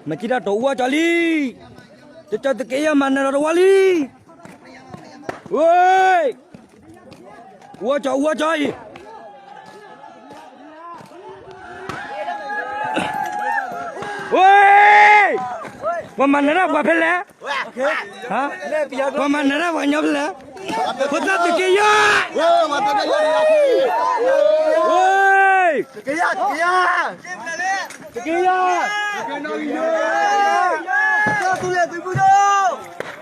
မ့ၢ်ကံတၢ်တိာ်အူအီၣ်ကၠီလံ, ကၠီကၠီသုးက့ယဲၢ်မၤနၢၤဒီးတဝီလံ, ဝ့ၢ်, အူအီၣ်ကၠီ အူအီၣ်ကၠီအံၤ, ဝ့ၢ်, ပှၤမၤနၢၤတၢ်ပှၤဖဲလဲၣ်, ပှၤမၤနၢၤတၢ်ပှၤကညီဖဲလဲၣ်, ဖိသၣ်သုးက့ယဲၢ်, ဝ့ၢ် သုးက့ယဲၢ်,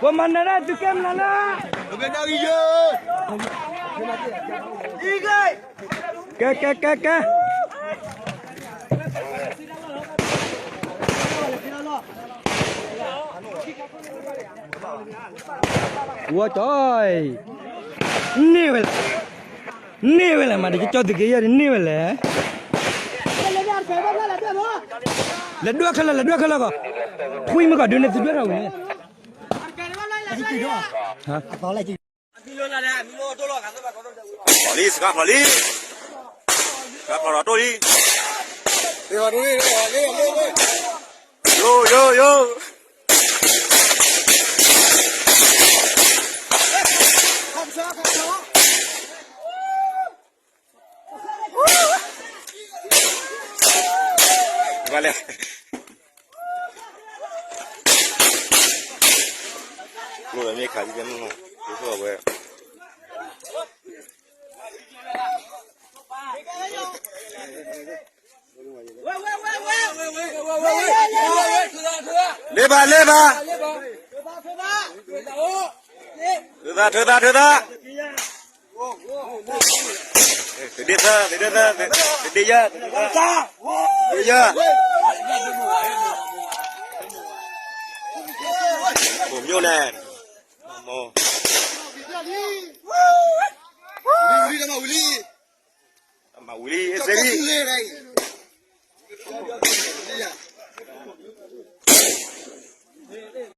ပှၤမၤနၢၤတၢ်သုးက့မနုၤလဲၣ်, ကဲ ကဲ ကဲ ကဲ, ဝီကၠီ, န့ၢ်ဝဲလဲၣ်, န့ၢ်ဝဲလဲၣ် မၤတကၠီသုးက့ယဲၢ်န့ၢ်ဝဲလဲၣ်, လဲၤဒွဲၣ်ခဲလၢာ် လဲၤဒွဲၣ်ခဲလၢာ်ကီး, ထွံၣ်မ့ၢ်ကီးဒုးန့ၣ်သုဒွဲၣ်ထီၣ်ဝံၤန့ၣ်, လံ စကါဖျိးလံ, စကါဖျိးဒီးတိၢ်လံ, ယိယိယိ, ဘၣ်လဲၣ်, ကျိၣ်ဒီးမ့ၢ်ခးသံတဲမုၢ်မး, ကျိၣ်ဝဲ လ့ဘၣ် လ့ဘၣ်, ထုးသး ထုးသး ထုးသး, တဒ့သၢ တဒ့သၢ, တဒ့ယဲၢ် တဒ့ယဲၢ်, ဘိးမျိၣ်န့ၣ်, မၤဝံၤလံ အ့ၣ်စ့လံ,